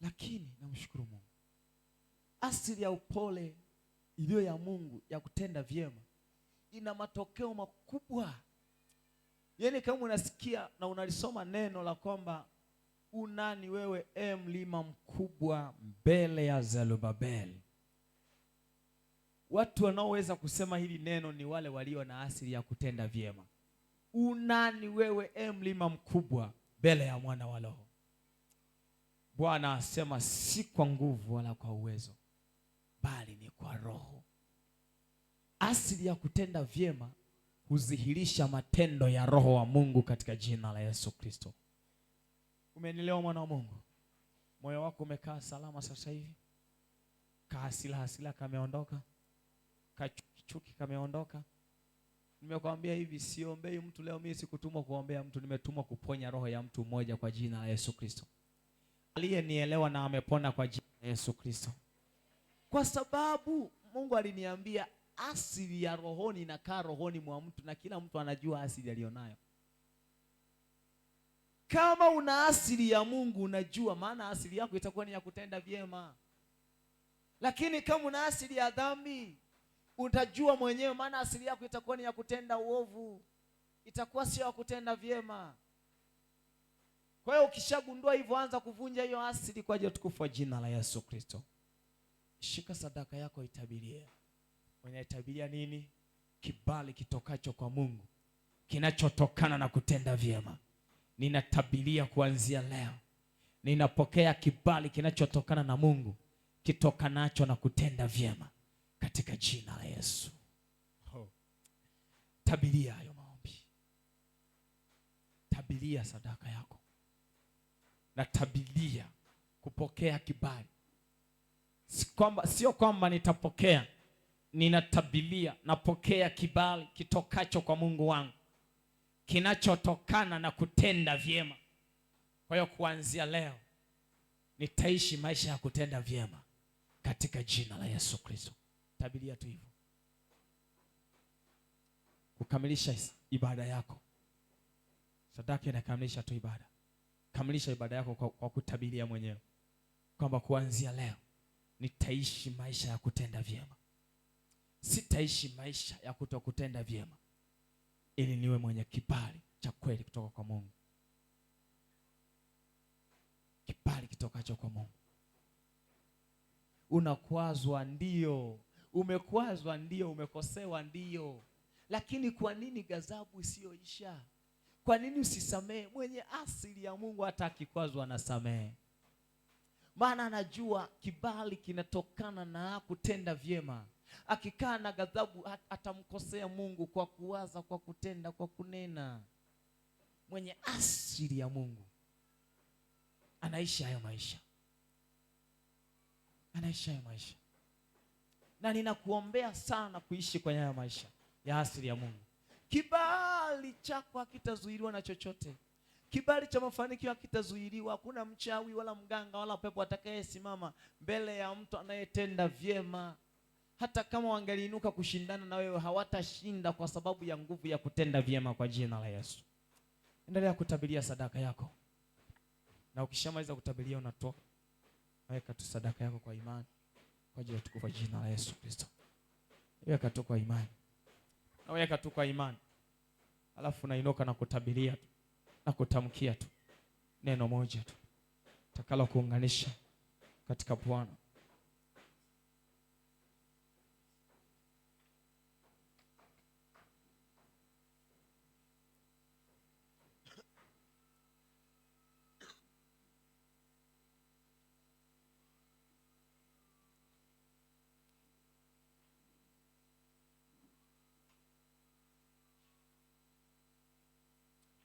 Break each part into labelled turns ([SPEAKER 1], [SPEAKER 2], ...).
[SPEAKER 1] Lakini namshukuru Mungu, asili ya upole iliyo ya Mungu ya kutenda vyema ina matokeo makubwa. Yaani kama unasikia na unalisoma neno la kwamba unani wewe e mlima mkubwa mbele ya Zerubabeli. Watu wanaoweza kusema hili neno ni wale walio na asili ya kutenda vyema. Unani wewe e mlima mkubwa mbele ya mwana wa Roho. Bwana asema si kwa nguvu wala kwa uwezo, bali ni kwa Roho. Asili ya kutenda vyema hudhihirisha matendo ya Roho wa Mungu katika jina la Yesu Kristo. Umenielewa mwana wa Mungu? Moyo wako umekaa salama sasa hivi? Kahasila hasila kameondoka? Kachuki kameondoka? Nimekwambia hivi, siombei mtu leo. Mimi sikutumwa kuombea mtu, nimetumwa kuponya roho ya mtu mmoja kwa jina la Yesu Kristo. Aliyenielewa na amepona kwa jina la Yesu Kristo. Kwa sababu Mungu aliniambia asili ya rohoni inakaa rohoni mwa mtu, na kila mtu anajua asili alionayo. Kama una asili ya Mungu unajua, maana asili yako itakuwa ni ya kutenda vyema. Lakini kama una asili ya dhambi utajua mwenyewe, maana asili yako itakuwa ni ya kutenda uovu, itakuwa sio ya kutenda vyema. Kwa hiyo ukishagundua hivyo, anza kuvunja hiyo asili kwa ajili ya utukufu wa jina la Yesu Kristo. Shika sadaka yako, itabirie. Unaitabiria nini? Kibali kitokacho kwa Mungu kinachotokana na kutenda vyema. Ninatabiria kuanzia leo, ninapokea kibali kinachotokana na Mungu kitokanacho na kutenda vyema katika jina la Yesu. Oh. Tabiria hayo maombi, tabiria sadaka yako, na tabiria kupokea kibali. Sio kwamba nitapokea, ninatabilia, napokea kibali kitokacho kwa Mungu wangu kinachotokana na kutenda vyema. Kwa hiyo kuanzia leo nitaishi maisha ya kutenda vyema katika jina la Yesu Kristo. Tabilia tu hivyo, kukamilisha ibada yako. Sadaka inakamilisha tu ibada. Kamilisha ibada yako kwa kutabilia mwenyewe kwamba kuanzia leo nitaishi maisha ya kutenda vyema, sitaishi maisha ya kutokutenda vyema, ili niwe mwenye kibali cha kweli kutoka kwa Mungu, kibali kitokacho kwa Mungu. Unakwazwa ndio, umekwazwa ndio, umekosewa ndio, lakini kwa nini ghadhabu isiyoisha? Kwa nini usisamehe? Mwenye asili ya Mungu hata akikwazwa anasamehe, maana anajua kibali kinatokana na kutenda vyema. Akikaa na ghadhabu atamkosea Mungu kwa kuwaza, kwa kutenda, kwa kunena. Mwenye asili ya Mungu anaishi hayo maisha, anaishi hayo maisha. Na ninakuombea sana kuishi kwenye hayo maisha ya asili ya Mungu. Kibali chako hakitazuiliwa na chochote. Kibali cha mafanikio hakitazuiliwa. Hakuna mchawi wala mganga wala pepo atakayesimama mbele ya mtu anayetenda vyema. Hata kama wangeliinuka kushindana na wewe, hawatashinda kwa sababu ya nguvu ya kutenda vyema kwa jina la Yesu. Endelea kutabiria sadaka yako, na ukishamaliza kutabiria unatoa, weka tu sadaka yako kwa imani kwa ajili ya utukufu wa jina la Yesu Kristo. Weka tu kwa imani, na weka tu kwa imani, alafu unainuka na kutabiria tu na kutamkia tu neno moja tu takalo kuunganisha katika Bwana.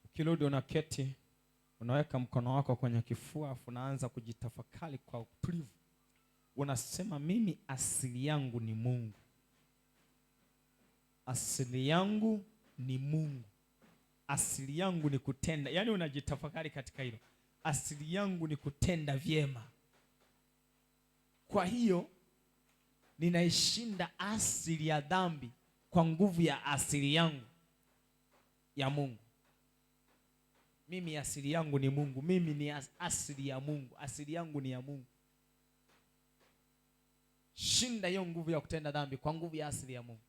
[SPEAKER 1] Ukirudi unaketi, unaweka mkono wako kwenye kifua, afu unaanza kujitafakari kwa utulivu. Unasema, mimi asili yangu ni Mungu, asili yangu ni Mungu, asili yangu ni kutenda. Yaani unajitafakari katika hilo, asili yangu ni kutenda vyema. Kwa hiyo ninaishinda asili ya dhambi kwa nguvu ya asili yangu ya Mungu. Mimi asili yangu ni Mungu. Mimi ni asili ya Mungu. Asili yangu ni ya Mungu. Shinda hiyo nguvu ya kutenda dhambi kwa nguvu ya asili ya Mungu.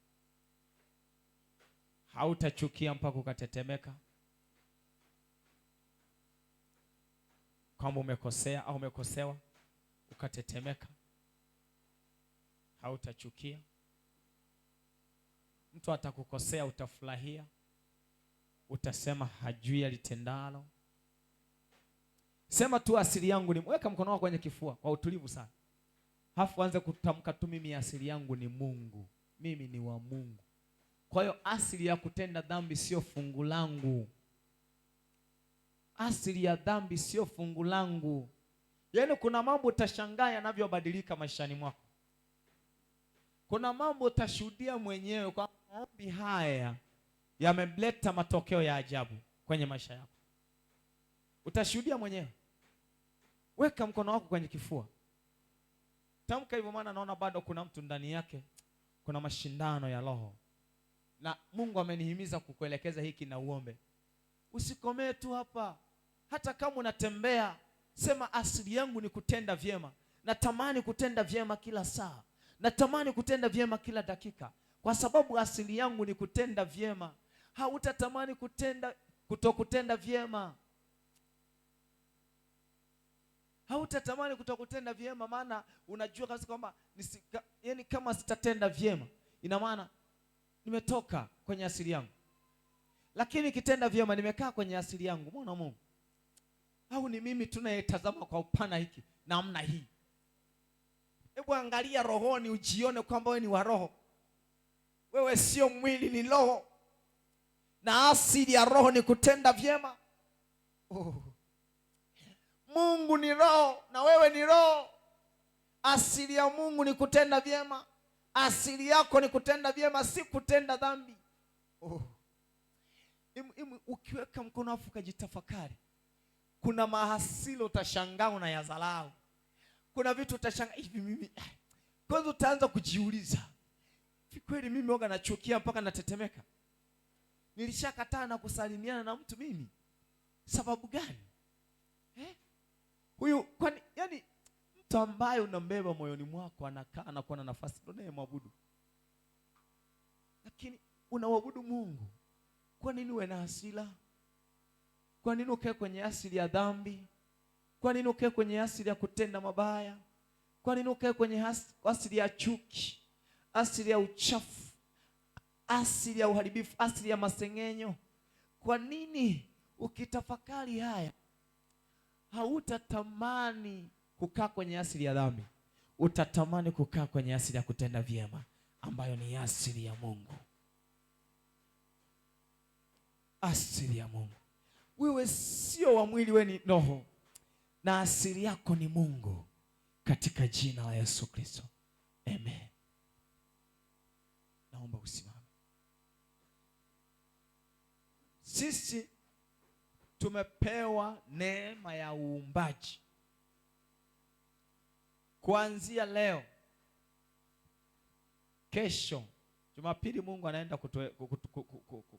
[SPEAKER 1] Hautachukia mpaka ukatetemeka kwamba umekosea au umekosewa, ukatetemeka. Hautachukia. Mtu atakukosea, utafurahia, utasema hajui alitendalo. Sema tu asili yangu ni, weka mkono wako kwenye kifua kwa utulivu sana, halafu anze kutamka tu, mimi asili yangu ni Mungu, mimi ni wa Mungu. Kwa hiyo asili ya kutenda dhambi sio fungu langu. Asili ya dhambi sio fungu langu. Yaani kuna mambo utashangaa yanavyobadilika maishani mwako. Kuna mambo utashuhudia mwenyewe kwa maombi haya yameleta matokeo ya ajabu kwenye maisha yako. Utashuhudia mwenyewe. Weka mkono wako kwenye kifua. Tamka hivyo, maana naona bado kuna mtu ndani yake kuna mashindano ya roho. Na Mungu amenihimiza kukuelekeza hiki na uombe. Usikomee tu hapa. Hata kama unatembea, sema asili yangu ni kutenda vyema. Natamani kutenda vyema kila saa. Natamani kutenda vyema kila dakika. Kwa sababu asili yangu ni kutenda vyema. Hautatamani kutokutenda vyema. Hautatamani kutokutenda vyema, maana unajua kabisa kwamba yani kama sitatenda vyema, ina maana nimetoka kwenye asili yangu. Lakini nikitenda vyema nimekaa kwenye asili yangu. Mwana Mungu. Au ni mimi tunayetazama kwa upana hiki namna hii? Hebu angalia rohoni ujione kwamba wewe ni wa roho. Wewe sio mwili, ni roho. Na asili ya roho ni kutenda vyema. Oh. Mungu ni roho na wewe ni roho. Asili ya Mungu ni kutenda vyema. Asili yako ni kutenda vyema, si kutenda dhambi. Oh. Ukiweka mkono afu ukajitafakari, kuna mahasili utashangaa unayadharau. Kuna vitu utashangaa hivi mimi. Kwanza utaanza kujiuliza, kweli mimi huwa nachukia mpaka natetemeka? Nilishakataa na kusalimiana na mtu mimi. Sababu gani? Huyu kwani yani mtu ambaye unambeba moyoni mwako anakaa anakuwa na nafasi ndio naye mwabudu. Lakini unaabudu Mungu. Kwa nini uwe na hasira? Kwa nini ukae kwenye asili ya dhambi? Kwa nini ukae kwenye asili ya kutenda mabaya? Kwa nini ukae kwenye asili ya chuki, asili ya uchafu, asili ya uharibifu, asili ya masengenyo? Kwa nini ukitafakari haya hautatamani kukaa kwenye asili ya dhambi? Utatamani kukaa kwenye asili ya kutenda vyema ambayo ni asili ya Mungu. Asili ya Mungu. Wewe sio wa mwili, wewe ni roho. Na asili yako ni Mungu, katika jina la Yesu Kristo. Amen. Naomba usimame. Sisi tumepewa neema ya uumbaji. Kuanzia leo, kesho Jumapili, Mungu anaenda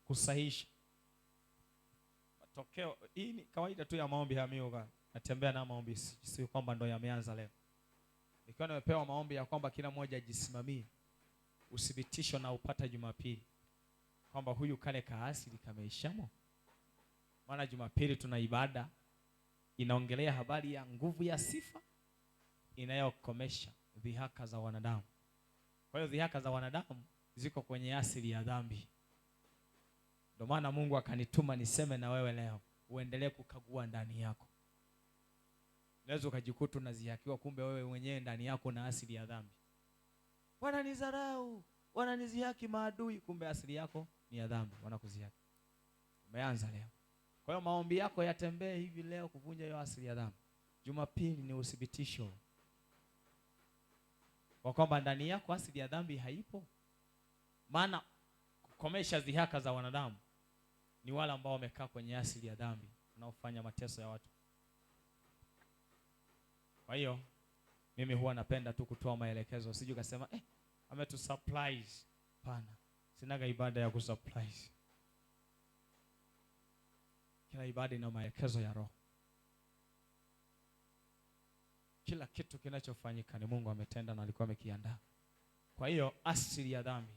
[SPEAKER 1] kusahihisha matokeo. Hii ni kawaida tu ya maombi ya mioga. Natembea na maombi, si kwamba ndo yameanza leo. Nikiwa nimepewa maombi ya kwamba kila mmoja ajisimamie, uthibitisho na upata Jumapili kwamba huyu kale kaasili kameishamo. Maana Jumapili tuna ibada inaongelea habari ya nguvu ya sifa inayokomesha dhihaka za wanadamu. Kwa hiyo dhihaka za wanadamu ziko kwenye asili ya dhambi. Ndio maana Mungu akanituma niseme na wewe leo uendelee kukagua ndani yako. Unaweza ukajikuta unadhihakiwa, kumbe wewe mwenyewe ndani yako na asili ya dhambi. Wananidharau, wananidhihaki maadui, kumbe asili yako ni ya dhambi, wanakudhihaki. Umeanza leo. Kwa hiyo maombi yako yatembee hivi leo kuvunja hiyo asili ya dhambi. Jumapili ni uthibitisho kwa kwamba ndani yako asili ya dhambi haipo. Maana kukomesha dhihaka za wanadamu ni wale ambao wamekaa kwenye asili ya dhambi, wanaofanya mateso ya watu. Kwa hiyo mimi huwa napenda tu kutoa maelekezo, usije ukasema ametu surprise. Hapana, sinaga ibada ya kusurprise. Kila ibada ina maelekezo ya roho. Kila kitu kinachofanyika ni Mungu ametenda na alikuwa amekiandaa. Kwa hiyo asili ya dhambi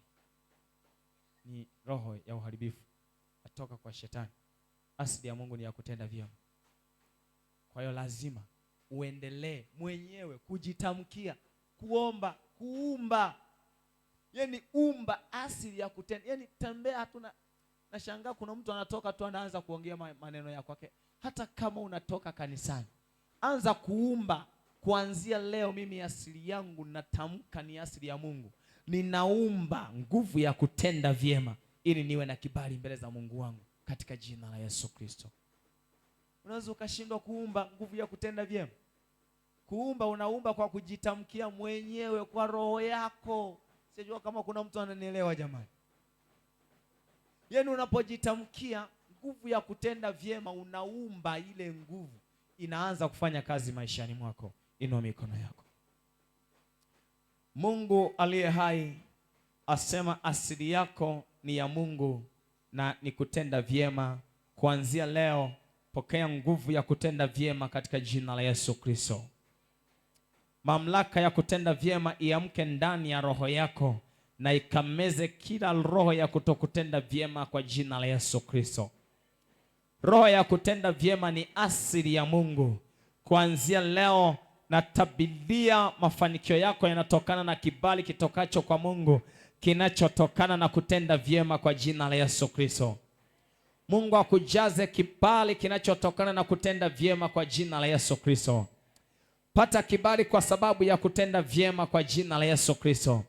[SPEAKER 1] ni roho ya uharibifu, atoka kwa shetani. Asili ya Mungu ni ya kutenda vyema. Kwa hiyo lazima uendelee mwenyewe kujitamkia, kuomba, kuumba. Yaani umba asili ya kutenda. Yaani tembea, hatuna nashangaa kuna mtu anatoka tu anaanza kuongea maneno ya kwake. Hata kama unatoka kanisani, anza kuumba. Kuanzia leo mimi asili yangu natamka ni asili ya Mungu. Ninaumba nguvu ya kutenda vyema ili niwe na kibali mbele za Mungu wangu katika jina la Yesu Kristo. Unaweza ukashindwa kuumba nguvu ya kutenda vyema. Kuumba, unaumba kwa kujitamkia mwenyewe kwa roho yako. Sijua kama kuna mtu ananielewa jamani. Yaani unapojitamkia nguvu ya kutenda vyema, unaumba ile nguvu, inaanza kufanya kazi maishani mwako. Inua mikono yako. Mungu aliye hai asema asili yako ni ya Mungu na ni kutenda vyema. Kuanzia leo pokea nguvu ya kutenda vyema katika jina la Yesu Kristo. Mamlaka ya kutenda vyema iamke ndani ya roho yako na ikameze kila roho ya kutokutenda vyema kwa jina la Yesu Kristo. Roho ya kutenda vyema ni asili ya Mungu. Kuanzia leo natabiria mafanikio yako yanatokana na kibali kitokacho kwa Mungu, kinachotokana na kutenda vyema kwa jina la Yesu Kristo. Mungu akujaze kibali kinachotokana na kutenda vyema kwa jina la Yesu Kristo. Pata kibali kwa sababu ya kutenda vyema kwa jina la Yesu Kristo.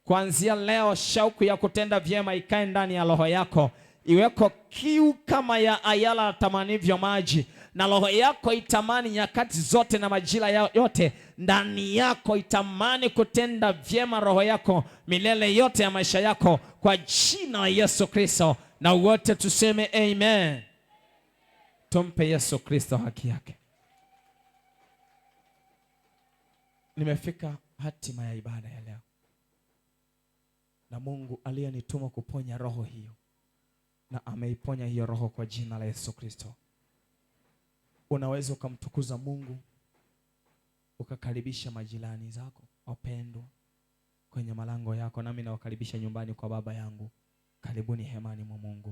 [SPEAKER 1] Kuanzia leo shauku ya kutenda vyema ikae ndani ya roho yako, iweko kiu kama ya ayala atamanivyo maji, na roho yako itamani nyakati zote na majira yote, ndani yako itamani kutenda vyema roho yako milele yote ya maisha yako kwa jina la Yesu Kristo. Na wote tuseme amen. Tumpe Yesu Kristo haki yake. Nimefika hatima ya ibada ya leo, na Mungu aliyenituma kuponya roho hiyo, na ameiponya hiyo roho kwa jina la Yesu Kristo. Unaweza ukamtukuza Mungu, ukakaribisha majirani zako wapendwa kwenye malango yako, nami nawakaribisha nyumbani kwa Baba yangu. Karibuni hemani mwa Mungu.